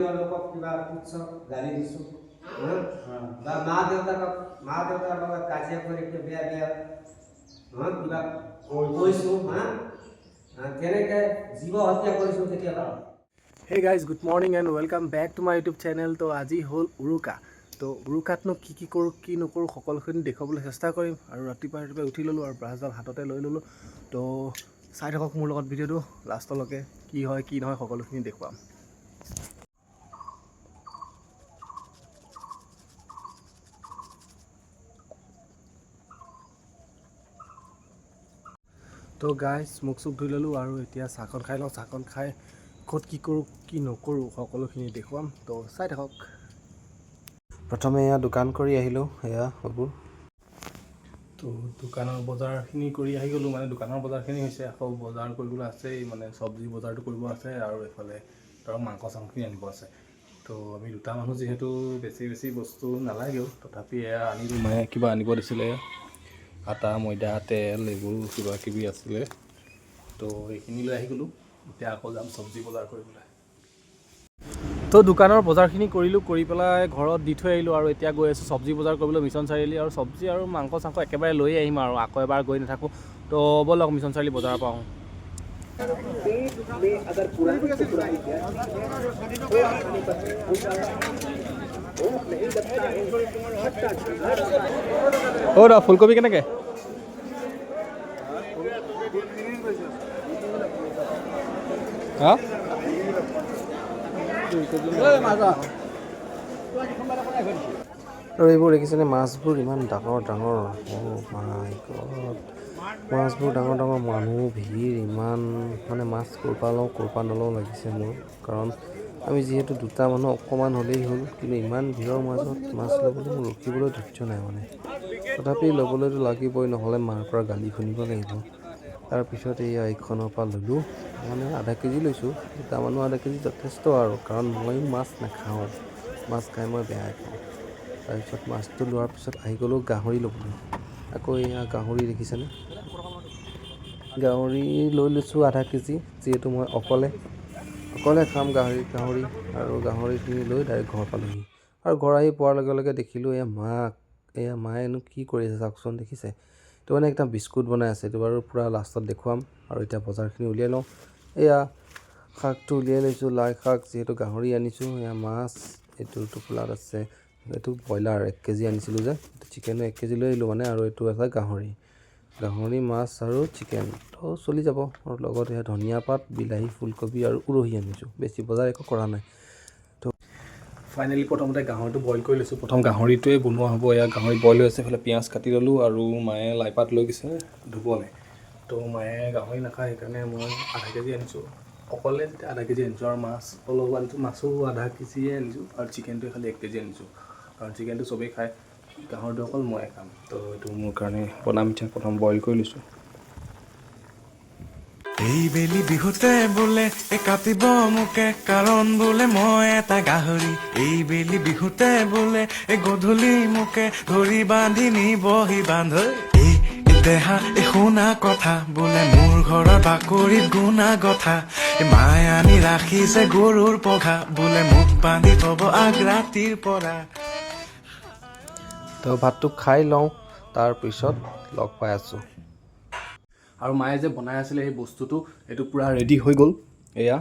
তেওঁলোকক কিবা তুচ্ছ গালি দিছোঁ হা? বা মা দেউতাকক, মা দেউতাৰ লগত কাজিয়া কৰি কিবা বেয়া বেয়া হা, কিবা কৈছোঁ হা, তেনেকৈ জীৱ হত্যা কৰিছোঁ কেতিয়াবা। Hey guys, good morning and welcome back to my YouTube channel. তো আজি হ'ল উৰুকা। তো উৰুকাতনো কি কি কৰোঁ, কি নকৰোঁ, সকলোখিনি দেখুৱাবলৈ চেষ্টা কৰিম। আৰু ৰাতিপুৱা ৰাতিপুৱাই উঠি ল'লোঁ আৰু ব্ৰাছডাল হাততে লৈ ল'লোঁ। তো চাই থাকক মোৰ লগত ভিডিঅ'টো লাষ্টলৈকে, কি হয় কি নহয় সকলোখিনি দেখুৱাম। তো গাইজ, মুখ চুখ ধুই ল'লোঁ আৰু এতিয়া চাহকণ খাই লওঁ। চাহকণ খাই ক'ত কি কৰোঁ, কি নকৰোঁ, সকলোখিনি দেখুৱাম। তো চাই থাকক। প্ৰথমে এয়া দোকান কৰি আহিলোঁ, এয়া এইবোৰ। তো দোকানৰ বজাৰখিনি কৰি আহি গ'লোঁ। মানে দোকানৰ বজাৰখিনি হৈছে, আকৌ বজাৰ কৰিবলৈ আছেই। মানে চব্জি বজাৰটো কৰিব আছে আৰু এইফালে ধৰক মাংস চাংসখিনি আনিব আছে। তো আমি দুটা মানুহ যিহেতু বেছি বেছি বস্তু নালাগেও, তথাপি এয়া আনিলোঁ। মায়ে কিবা আনিব দিছিলে, আটা, ময়দা, তেল, এইবোৰ কিবা কিবি আছিলে। তো এইখিনি লৈ আহি গ'লোঁ। এতিয়া আকৌ যাম চব্জি বজাৰ কৰিবলৈ। তো দোকানৰ বজাৰখিনি কৰিলোঁ, কৰি পেলাই ঘৰত দি থৈ আহিলোঁ আৰু এতিয়া গৈ আছোঁ চব্জি বজাৰ কৰিবলৈ মিছন চাৰিআলি। আৰু চব্জি আৰু মাংস চাংস একেবাৰে লৈ আহিম আৰু আকৌ এবাৰ গৈ নাথাকোঁ। তো ব'লক, মিছন চাৰিআলি বজাৰৰ পৰা আহোঁ। অ' দা, ফুলকবি কেনেকৈ? হা, আৰু এইবোৰ দেখিছেনে, মাছবোৰ ইমান ডাঙৰ ডাঙৰ। অ' মাই গড, মাছবোৰ ডাঙৰ ডাঙৰ, মানুহ ভিৰ ইমান। মানে মাছ ক'ৰ পৰা লওঁ, ক'ৰ পৰা নলওঁ লাগিছে মোৰ। কাৰণ আমি যিহেতু দুটা মানুহ, অকণমান হ'লেই হ'ল, কিন্তু ইমান ভিৰৰ মাজত মাছ ল'বলৈ মোৰ ৰখিবলৈ ধৈৰ্য নাই মানে। তথাপি ল'বলৈতো লাগিবই, নহ'লে মাৰ পৰা গালি শুনিব লাগিব। তাৰপিছত এইয়া এইখনৰ পৰা ল'লোঁ, মানে আধা কেজি লৈছোঁ। দুটা মানুহ আধা কেজি যথেষ্ট আৰু, কাৰণ ময়ো মাছ নাখাওঁ, মাছ খাই মই বেয়াই পাওঁ। তাৰপিছত মাছটো লোৱাৰ পিছত আহি গ'লোঁ গাহৰি ল'বলৈ। আকৌ এয়া গাহৰি দেখিছেনে, গাহৰি লৈ লৈছোঁ আধা কেজি, যিহেতু মই অকলে অকলে খাম গাহৰি। গাহৰি আৰু গাহৰিখিনি লৈ ডাইৰেক্ট ঘৰ পালোহি। আৰু ঘৰ আহি পোৱাৰ লগে লগে দেখিলোঁ এয়া মাক, এয়া মায়েনো কি কৰি আছে চাওকচোন, দেখিছে এইটো, মানে একদম বিস্কুট বনাই আছে। এইটো বাৰু পূৰা লাষ্টত দেখুৱাম। আৰু এতিয়া বজাৰখিনি উলিয়াই লওঁ। এয়া শাকটো উলিয়াই লৈছোঁ, লাই শাক, যিহেতু গাহৰি আনিছোঁ। এয়া মাছ, এইটো টোপোলাত আছে, এইটো ব্ৰইলাৰ 1 কেজি আনিছিলোঁ যে, চিকেনো 1 কেজি লৈ আহিলোঁ মানে। আৰু এইটো আছে গাহৰি, গাহৰি, মাছ আৰু চিকেন, তো চলি যাব। আৰু লগত এয়া ধনিয়া পাত, বিলাহী, ফুলকবি আৰু উৰহি আনিছোঁ। বেছি বজাৰ একো কৰা নাই। ফাইনেলি প্ৰথমতে গাহৰিটো বইল কৰি লৈছোঁ। প্ৰথম গাহৰিটোৱে বনোৱা হ'ব। এয়া গাহৰি বইল হৈ আছে, এইফালে পিঁয়াজ কাটি ল'লোঁ আৰু মায়ে লাই পাত লৈ গৈছে ধুবলৈ। তো মায়ে গাহৰি নাখায়, সেইকাৰণে মই আধা কেজি আনিছোঁ। অকলে যেতিয়া আধা কেজি আনিছোঁ আৰু মাছ অলপ আনিছোঁ, মাছো আধা কেজিয়ে আনিছোঁ আৰু চিকেনটোৱে খালি 1 কেজি আনিছোঁ, কাৰণ চিকেনটো চবেই খায়, গাহৰিটো অকল ময়ে খাম। তো এইটো মোৰ কাৰণে বনাম। এতিয়া প্ৰথম বইল কৰি লৈছোঁ। এইবেলি বিহুতে বোলে এ কাটিব মোকে, কাৰণ বোলে মই এটা গাহৰি। এইবেলি বিহুতে বোলে এ গধূলি মোকে ধৰি বান্ধি নিবহি বান্ধৈ। এই দেহা, এই শুনা কথা, বোলে মোৰ ঘৰৰ বাকৰিত গুণা গথা। এই মায়ে আনি ৰাখিছে গৰুৰ পঘা, বোলে মোক বান্ধি থব আগ ৰাতিৰ পৰা। তো ভাতটো খাই লওঁ, তাৰপিছত লগ পাই আছোঁ। আৰু মায়ে যে বনাই আছিলে সেই বস্তুটো, এইটো পূৰা ৰেডি হৈ গ'ল এয়া।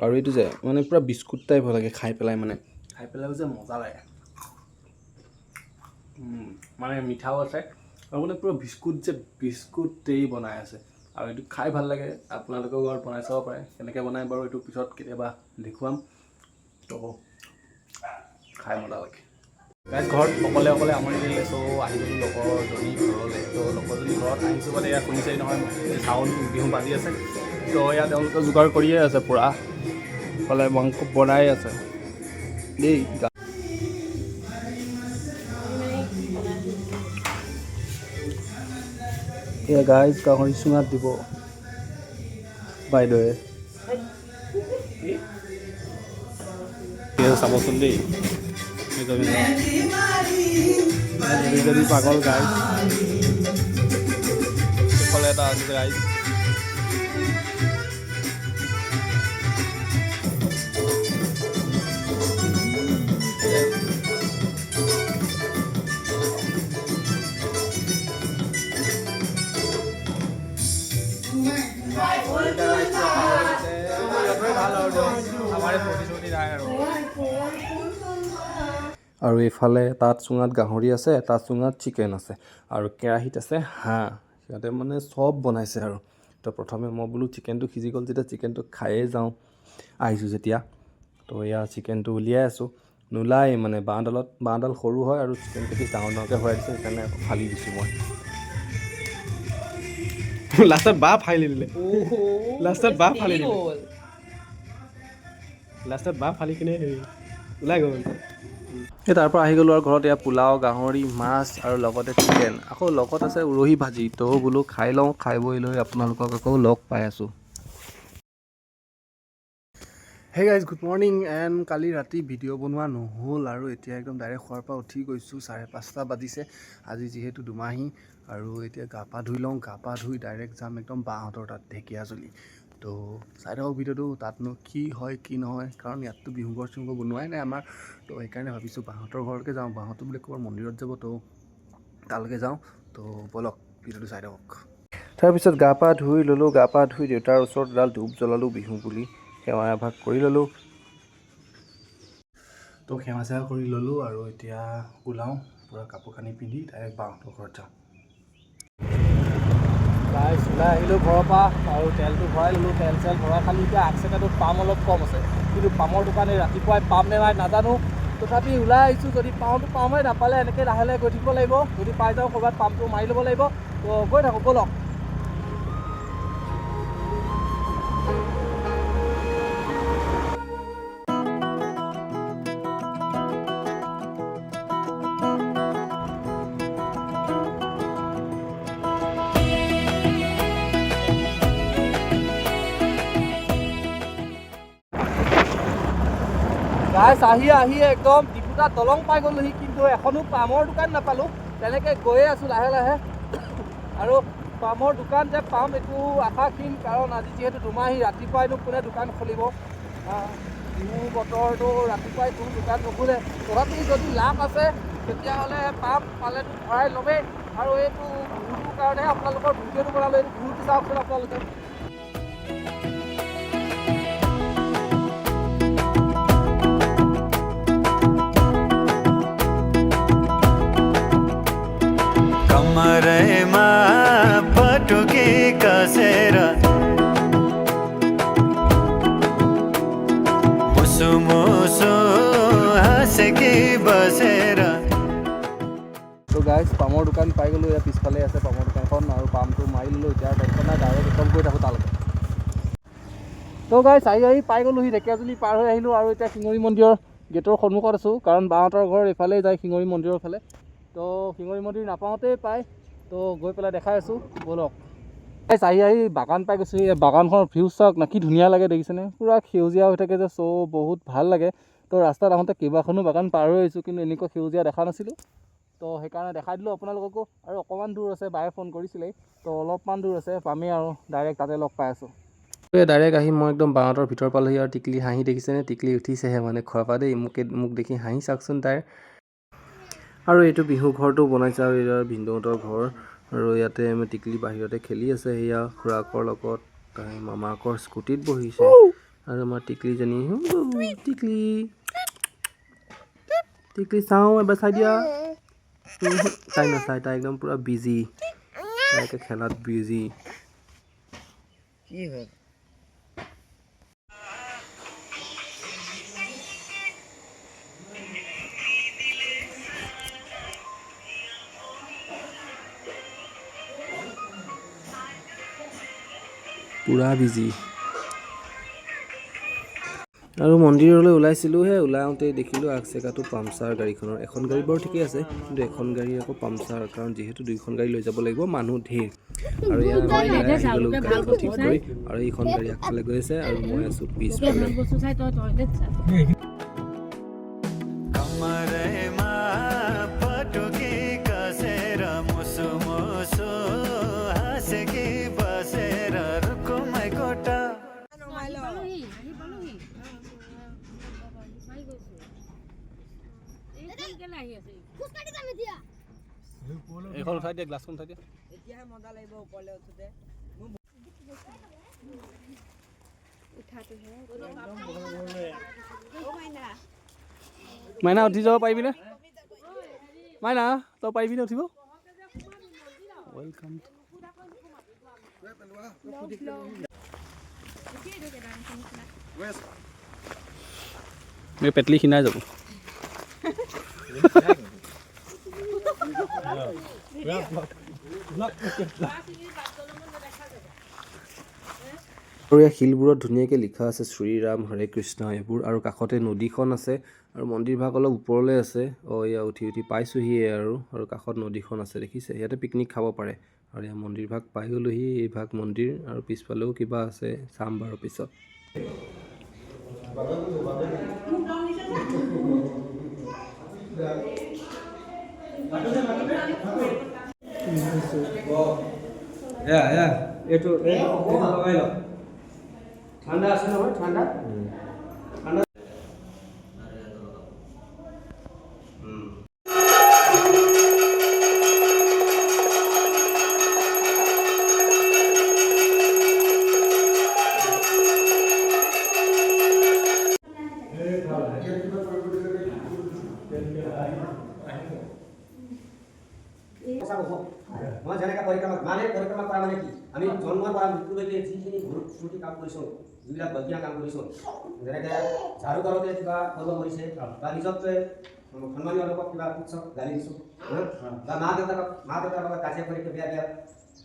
আৰু এইটো যে মানে পূৰা বিস্কুট টাইপ লাগে খাই পেলাই, মানে খাই পেলাইও যে মজা লাগে। মানে মিঠাও আছে আৰু মানে পূৰা বিস্কুট যে বিস্কুটেই বনাই আছে। আৰু এইটো খাই ভাল লাগে। আপোনালোকেও ঘৰত বনাই চাব পাৰে। কেনেকৈ বনাই বাৰু এইটো পিছত কেতিয়াবা দেখুৱাম। তো খাই মজা লাগে। গাইজ, ঘৰত অকলে অকলে আমনি লাগিলে, চ' আহি গ'লোঁ লগৰজনী ঘৰলৈ। তো লগৰজনী ঘৰত আহিছোঁ মানে ইয়াত শুনিছেই নহয়, চাউণ্ড, বিহু বাজি আছে। তো ইয়াত তেওঁলোকে যোগাৰ কৰিয়ে আছে, পূৰা ইফালে মাংস বনাই আছে দেই। এয়া গাইজ, গাহৰি চুঙাত দিব বাইদেৱে। চাবচোন দেই, দুজনী পাগল গাইজ। ইফালে এটা আছে গাইজ। নাই আৰু। আৰু এইফালে তাত চুঙাত গাহৰি আছে, এটা চুঙাত চিকেন আছে আৰু কেৰাহীত আছে হাঁহ। সিহঁতে মানে চব বনাইছে। আৰু তো প্ৰথমে মই বোলো চিকেনটো সিজি গ'ল যেতিয়া চিকেনটো খায়ে যাওঁ, আহিছোঁ যেতিয়া। তো এয়া চিকেনটো উলিয়াই আছোঁ, নোলায় মানে বাঁহডালত। বাঁহডাল সৰু হয় আৰু চিকেন কেইপিচ ডাঙৰ ডাঙৰকৈ ভৰাই দিছে, সেইকাৰণে আকৌ ফালি দিছোঁ মই। লাষ্টত বাঁহ ফালি দিলে, লাষ্টত বাঁহ ফালি দিলে, লাষ্টত বাঁহ ফালি কিনে হেৰি ওলাই গ'ল। এই তাৰ পৰা আহি গ'লোঁ আৰু ঘৰত এয়া পোলাও, গাহৰি, মাছ আৰু লগতে চিকেন, আকৌ লগত আছে উৰহি ভাজি। তো বোলো খাই লওঁ, খাই বৈ লৈ আপোনালোকক আকৌ লগ পাই আছোঁ। Hey guys, good morning and কালি ৰাতি ভিডিঅ' বনোৱা নহ'ল আৰু এতিয়া একদম ডাইৰেক্ট খোৱাৰ পৰা উঠি গৈছোঁ। 5:30 বাজিছে। আজি যিহেতু দুমাহী আৰু এতিয়া গা পা ধুই লওঁ। গা পা ধুই ডাইৰেক্ট যাম একদম বাহঁতৰ তাত ঢেকীয়াজুলি। তো চাই থাকক ভিডিঅ'টো, তাতনো কি হয় কি নহয়, কাৰণ ইয়াততো বিহু ঘৰ চিহু ঘৰ বনোৱাই নাই আমাৰ। তো সেইকাৰণে ভাবিছোঁ বাহঁতৰ ঘৰলৈকে যাওঁ। বাহঁতো বোলে ক'ৰবাত মন্দিৰত যাব, তো তালৈকে যাওঁ। তো ব'লক, ভিডিঅ'টো চাই থাকক। তাৰপিছত গা পা ধুই ল'লোঁ। গা পা ধুই দেউতাৰ ওচৰত এডাল ধূপ জ্বলালোঁ, বিহু বুলি সেৱা এভাগ কৰি ল'লোঁ। তো সেৱা চেৱা কৰি ল'লোঁ আৰু এতিয়া ওলাওঁ, পূৰা কাপোৰ কানি পিন্ধি ডাইৰেক্ট বাহঁতৰ ঘৰত যাওঁ। গাইছ, ওলাই আহিলোঁ ঘৰৰ পৰা আৰু তেলটো ভৰাই ল'লোঁ। তেল চেল ভৰাই খালি এতিয়া আগচেকাটোত পাম অলপ কম আছে, কিন্তু পামৰ দোকান এই ৰাতিপুৱাই পাম নে নাই নাজানো। তথাপি ওলাই আহিছোঁ, যদি পাওঁতো পামেই, নাপালে এনেকৈ লাহে লাহে গৈ থাকিব লাগিব। যদি পাই যাওঁ ক'ৰবাত পাম্পটো মাৰি ল'ব লাগিব। তো গৈ থাকোঁ, ব'লক। গাইছ, আহি আহি একদম ডিপুটা দলং পাই গ'লোহি, কিন্তু এখনো পামৰ দোকান নাপালোঁ। তেনেকৈ গৈয়ে আছোঁ লাহে লাহে আৰু পামৰ দোকান যে পাম এইটো আশাহীন, কাৰণ আজি যিহেতু দুমাহী, ৰাতিপুৱাইনো কোনে দোকান খুলিব? বিহু বতৰটো ৰাতিপুৱাই কোনো দোকান নোখোলে। তথাপি যদি লাভ আছে তেতিয়াহ'লে পাম, পালেতো ভৰাই ল'মেই। আৰু এইটো বিহুটোৰ কাৰণেহে আপোনালোকৰ ভিডিঅ'টো বনালোঁ। এইটো বিহুটো চাওকচোন আপোনালোকে। कमरैमा पटुकी कसेर मुसु मुसु हाँसेकी बसेर। তো গাইজ, পামৰ দোকান পাই গ'লোঁ। ইয়াৰ পিছফালে আছে পামৰ দোকানখন আৰু পামটো মাৰি ল'লোঁ। এতিয়া টেনশ্যন নাই, ডাইৰেক্ট একদম গৈ থাকোঁ তালৈকে। তো গাইজ, আহি আহি পাই গ'লোহি, ঢেকীয়াজুলি পাৰ হৈ আহিলোঁ আৰু এতিয়া শিঙৰি মন্দিৰৰ গেটৰ সন্মুখত আছোঁ, কাৰণ বাহঁতৰ ঘৰ এইফালেই যায় শিঙৰি মন্দিৰৰ ফালে। তো শিঙৰি মন্দিৰ নাপাওঁতেই পায়, তো গৈ পেলাই দেখাই আছোঁ, ব'লক। গাইজ, আহি আহি বাগান পাই গৈছোঁ। এই বাগানখনৰ ভিউ চাওক না, কি ধুনীয়া লাগে দেখিছেনে? পূৰা সেউজীয়া হৈ থাকে যে, চ' বহুত ভাল লাগে। তো ৰাস্তাত আহোঁতে কেইবাখনো বাগান পাৰ হৈ আহিছোঁ, কিন্তু এনেকুৱা সেউজীয়া দেখা নাছিলোঁ, তো সেইকাৰণে দেখাই দিলোঁ আপোনালোককো। আৰু অকণমান দূৰ আছে, বায়ে ফোন কৰিছিলেই, তো অলপমান দূৰ আছে, পামেই আৰু ডাইৰেক্ট তাতে লগ পাই আছোঁ। ডাইৰেক্ট আহি মই একদম বাহঁতৰ ভিতৰ পালোহি আৰু টিকলি হাঁহি দেখিছেনে? টিকলি উঠিছেহে মানে খোৱাৰ পৰা দেই, মোক দেখি হাঁহি চাওকচোন তাইৰ। আৰু এইটো বিহু ঘৰটো বনাইছে আৰু এইটো ভিনদেউহঁতৰ ঘৰ আৰু ইয়াতে আমি টিকলি বাহিৰতে খেলি আছে, সেয়া খুৰাকৰ লগত, তাই মামাকৰ স্কুটিত বহিছে আৰু আমাৰ টিকলিজনী, টিকলি টিকলি চাওঁ এবাৰ চাই দিয়া। তাই নাচায়, তাই একদম পূৰা বিজি, তাই একে খেলাত বিজি। কি হ'ল? পূৰা বিজি। আৰু মন্দিৰলৈ ওলাইছিলোঁহে, ওলাওঁতে দেখিলোঁ আগচেকাটো পামচাৰ গাড়ীখনৰ। এখন গাড়ী বাৰু ঠিকেই আছে, কিন্তু এখন গাড়ী আকৌ পামচাৰ, কাৰণ যিহেতু দুইখন গাড়ী লৈ যাব লাগিব, মানুহ ধেৰ। আৰু ইয়াত আমি ওলাই আহি গ'লোঁ গাড়ীখন ঠিক কৰি, আৰু এইখন গাড়ী আগফালে গৈ আছে আৰু মই আছোঁ পিছফালে। कमरैमा पटुकी कसेर मुसु मुसु हाँसेकी बसेर रुकुमै कोटा। পালোহি, আহি পালোহি, পাই গৈছো। এই সোনকালে আহি আছে। এইখন উঠাই দিয়া, গ্লাছখন উঠাই দিয়া। এতিয়াহে মজা লাগিব ওপৰলৈ উঠোতে। উঠাটোহে। মাইনা, উঠি যাব পাৰিবিনে? মাইনা, তই পাৰিবিনে উঠিব? Welcome. এই পেটলি খিনাই যাব। আৰু ইয়াৰ শিলবোৰত ধুনীয়াকৈ লিখা আছে শ্ৰীৰাম, হৰে কৃষ্ণ এইবোৰ। আৰু কাষতে নদীখন আছে আৰু মন্দিৰভাগ অলপ ওপৰলৈ আছে। অঁ, এয়া উঠি উঠি পাইছোঁহিয়ে আৰু। আৰু কাষত নদীখন আছে, দেখিছে? ইয়াতে পিকনিক খাব পাৰে। আৰু ইয়াৰ মন্দিৰভাগ পাই গ'লোহি। এইভাগ মন্দিৰ আৰু পিছফালেও কিবা আছে, চাম বাৰু পিছত। এয়া এয়া এইটো এইটো লগাই লওক। ঠাণ্ডা আছে নহয়? ঠাণ্ডা ঠাণ্ডা। সঁচা কৈছোঁ মই। যেনেকৈ পৰিক্ৰমা মানে, পৰিক্ৰমা কৰা মানে কি? আমি জন্মৰ পৰা মৃত্যুলৈকে যিখিনি ভুল ত্ৰুটি কাম কৰিছোঁ, যিবিলাক বদীয়া কাম কৰিছোঁ, যেনেকৈ ঝাৰু কৰোঁতে কিবা কৰিব কৰিছে বা নিজতকৈ সন্মানীয় লোকক কিবা তুচ্ছ গালি দিছোঁ হা? বা মা দেউতাৰ লগত কাজিয়া কৰি বেয়া বেয়া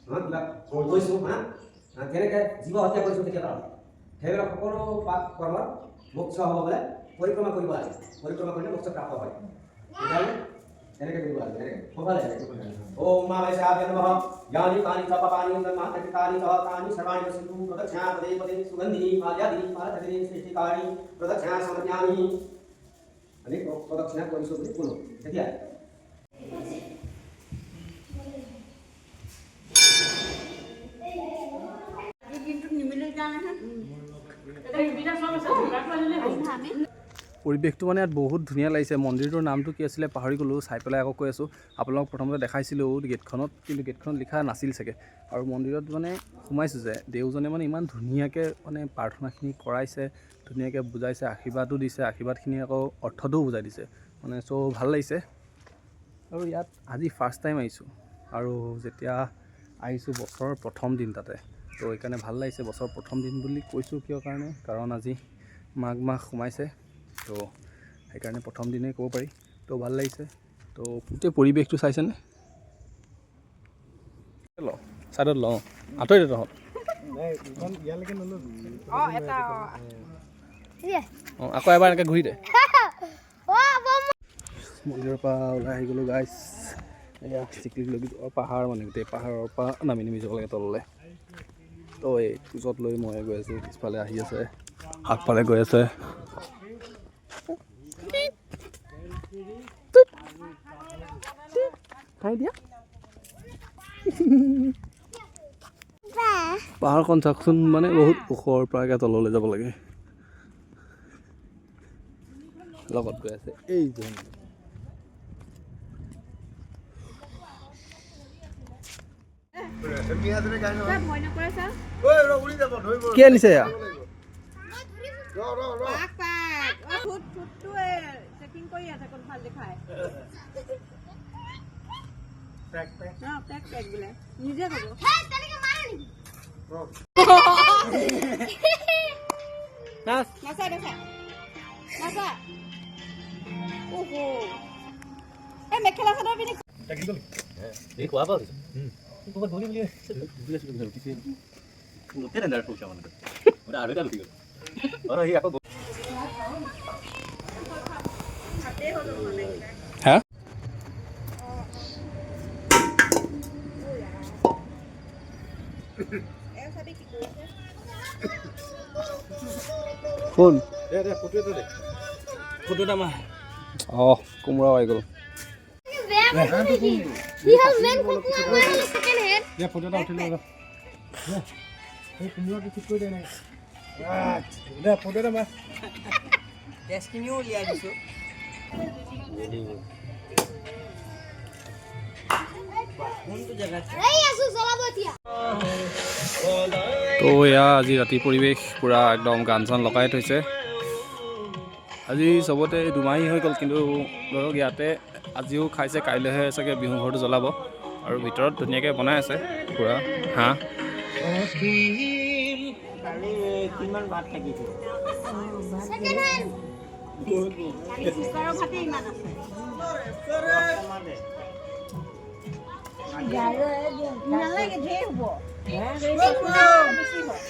হা, কিবা কৈছোঁ হা, তেনেকৈ জীৱ হত্যা কৰিছোঁ কেতিয়াবা, সেইবিলাক সকলো পাপ কৰ্মৰ মোক্ষ হ'ব বোলে পৰিক্ৰমা কৰিব লাগে। পৰিক্ৰমা কৰিলে মোক্ষ প্ৰাপ্ত হয়। সেইকাৰণে এনেকৈ কৰিব লাগে, এনেকৈ সোঁফালে এনেকৈ। ওম মা বৈশাভ্য নমঃ। यानि कानि च पापानि जन्मान्तकृतानि च तानि सर्वाणि पश्यन्तु। प्रदक्षिणा पदे पदे सुगन्धिनी माल्यादिनी मालधरिणी सृष्टिकारिणी প্ৰদক্ষিণা সমৰ্পয়ামি। আমি প্ৰদক্ষিণা কৰিছোঁ বুলি ক'লোঁ তেতিয়া। আজিৰ দিনটোত নিমিলে নহয়। সুবিধা চব আছে, যোগাৰটো আহিলে হ'ল। আমি পৰিৱেশটো মানে ইয়াত বহুত ধুনীয়া লাগিছে। মন্দিৰটোৰ নামটো কি আছিলে পাহৰি গ'লোঁ, চাই পেলাই আকৌ কৈ আছোঁ আপোনালোকক। প্ৰথমতে দেখাইছিলোঁ গেটখনত, কিন্তু গেটখনত লিখা নাছিল চাগে। আৰু মন্দিৰত মানে সোমাইছোঁ যে দেউজনে মানে ইমান ধুনীয়াকৈ মানে প্ৰাৰ্থনাখিনি কৰাইছে, ধুনীয়াকৈ বুজাইছে, আশীৰ্বাদো দিছে, আশীৰ্বাদখিনি আকৌ অৰ্থটোও বুজাই দিছে মানে। চ' ভাল লাগিছে। আৰু ইয়াত আজি ফাৰ্ষ্ট টাইম আহিছোঁ আৰু যেতিয়া আহিছোঁ বছৰৰ প্ৰথম দিন তাতে, তো সেইকাৰণে ভাল লাগিছে। বছৰৰ প্ৰথম দিন বুলি কৈছোঁ কিয় কাৰণে? কাৰণ আজি মাঘ মাহ সোমাইছে, তো সেইকাৰণে প্ৰথম দিনেই ক'ব পাৰি। তো ভাল লাগিছে। তো গোটেই পৰিৱেশটো চাইছেনে? ল, ছাইডত লওঁ, আঁতৰি দে তহঁত। অঁ, এটা। অঁ, আকৌ এবাৰ এনেকৈ ঘূৰি দে। মন্দিৰৰ পৰা ওলাই আহি গ'লোঁ গাইছ। এয়া চিকলিক লগি পাহাৰ, মানে গোটেই পাহাৰৰ পৰা নামি নামি যাব লাগে তললৈ। তো এই কোচত লৈ মই গৈ আছোঁ, পিছফালে আহি আছে, আগফালে গৈ আছে। খাই দিয়া। পাহাৰখন চাওকচোন, মানে বহুত ওখৰ পৰা একে তললৈ যাব লাগে। লগত গৈ আছে এইজন। ভয় নকৰে চা। কি আনিছে এয়া? পাক পাক অ, ঠোঁট ঠোঁটটোৱে চেকিং কৰি আছে, কোনফাল দেখায়। অ, পেক পেক বোলে, নিজে ক'ব। নাচ। নাচা নাচা নাচা। অহ, এই মেখেলা চাদৰ পিন্ধি। হা, এওঁ চাবি কি কৰিছে। কোন অঁ, কোমোৰাও আহি গ'ল। বেয়া পাইছে নেকি? সি হ'ল মেইন খকুৱা, মই হ'লো ছেকেণ্ড হেণ্ড। ফটো এটা উঠিলো। কোমোৰাটো ঠিক কৰি দে। নাই দে, ফটো এটা মাৰ। তেজখিনিও উলিয়াই দিছোঁ। এই আছো, জ্বলাব এতিয়া। তো এয়া আজি ৰাতি পৰিৱেশ, পূৰা একদম গান চান লগাই থৈছে। আজি চবতে দুমাহী হৈ গ'ল, কিন্তু ধৰক ইয়াতে আজিও খাইছে, কাইলৈহে চাগে বিহু ঘৰটো জ্বলাব। আৰু ভিতৰত ধুনীয়াকৈ বনাই আছে পূৰা হাঁহ। Second hand. কুকাৰৰ ভাতে ইমান আছে। নালাগে, ঢেৰ হ'ব, বেছি হয়।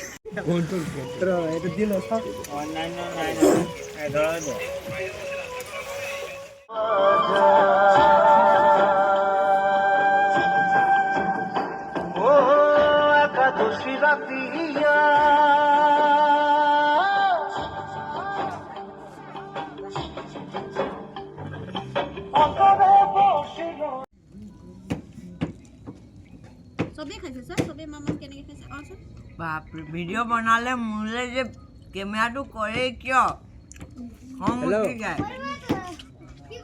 চবেই খাইছে ছাৰ, চবেই। মামা কেনেকৈ খাইছে আহচোন। বাপৰে, ভিডিঅ' বনালে মোলৈ যে কেমেৰাটো কৰেই কিয়? খং উঠি যায়।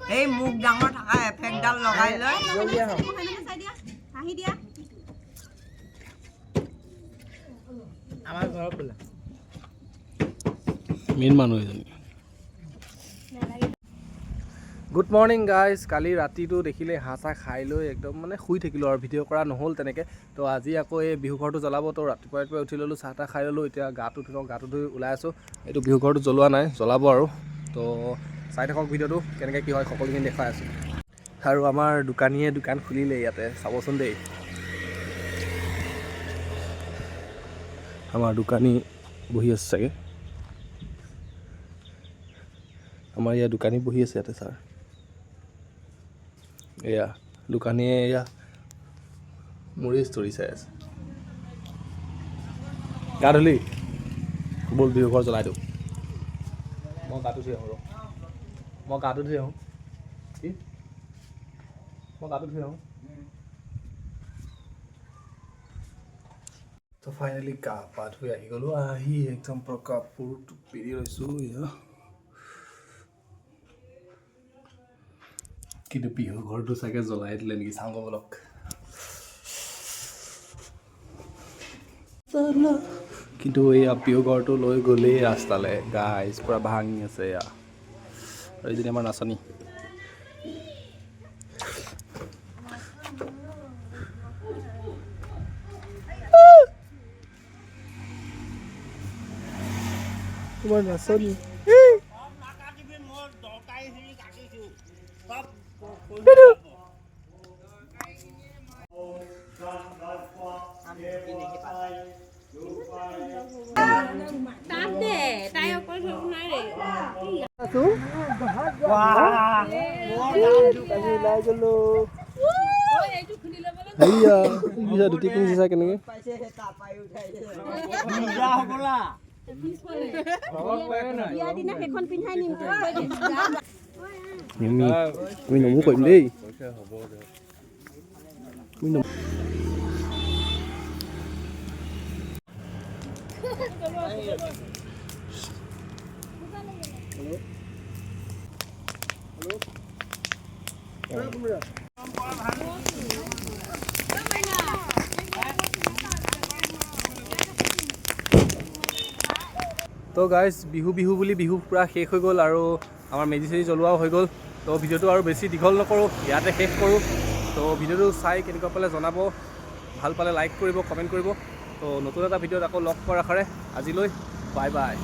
সেই মুখ ডাঙৰ থকা এফেক্টডাল লগাই লৈ। চাই দিয়া, হাঁহি দিয়া। আমাৰ ঘৰৰ বোলে। মেইন মানুহ এজনী। Good morning guys. কালি ৰাতিটো দেখিলে হাঁহ চাহ খাই লৈ একদম মানে শুই থাকিলোঁ আৰু ভিডিঅ' কৰা নহ'ল তেনেকৈ। তো আজি আকৌ এই বিহু ঘৰটো জ্বলাব, তো ৰাতিপুৱা ৰাতিপুৱাই উঠি ল'লোঁ, চাহ তাহ খাই ল'লোঁ। এতিয়া গাটো ধুওঁ, গাটো ধুই ওলাই আছোঁ। এইটো বিহু ঘৰটো জ্বলোৱা নাই, জ্বলাব আৰু। তো চাই থাকক ভিডিঅ'টো, কেনেকৈ কি হয় সকলোখিনি দেখুৱাই আছোঁ। আৰু আমাৰ দোকানীয়ে দোকান খুলিলে ইয়াতে, চাবচোন দেই। আমাৰ দোকানী বহি আছে চাগে। আমাৰ ইয়াত দোকানী বহি আছে ইয়াতে ছাৰ। এয়া দোকানীয়ে এয়া মোৰে ষ্টৰি চাই আছে। গা ধুলি? ব'ল, বিহু ঘৰ জ্বলাই দিওঁ। মই গাটো ধুই আহোঁ, ৰ। মই গাটো ধুই আহোঁ। কি? মই গাটো ধুই আহোঁ। তো ফাইনেলি গা পা ধুই আহি গ'লোঁ। আহি একদম পুৰা কাপোৰটো পিন্ধি লৈছোঁ এয়া। কিন্তু বিহু ঘৰটো চাগে জ্বলাই দিলে নেকি, চাওঁ ব'লক। কিন্তু এয়া বিহু ঘৰটো লৈ গ'লেই ৰাস্তালৈ গাইজ, পূৰা ভাঙি আছে এয়া। আৰু এইজনী আমাৰ নাচনী। তোমাৰ নাচনী। তাত দে, তাই অকল ধৰিব নোৱাৰে। ওলাই গ'লো। হেইয়া পিছত ধুতি পিন্ধিছে চা কেনেকে। বিয়াৰ দিনা সেইখন পিন্ধাই নিম তোক। আমি নমো কৰিম দেই আমি নমো। তো গাইজ, বিহু বিহু বুলি বিহু পূৰা শেষ হৈ গ'ল আৰু আমাৰ মেজি চেজি জ্বলোৱাও হৈ গ'ল। তো ভিডিঅ'টো আৰু বেছি দীঘল নকৰোঁ, ইয়াতে শেষ কৰোঁ। তো ভিডিঅ'টো চাই কেনেকুৱা পালে জনাব, ভাল পালে লাইক কৰিব, কমেণ্ট কৰিব। তো নতুন এটা ভিডিঅ'ত আকৌ লগ পোৱাৰ আশাৰে আজিলৈ বাই বাই।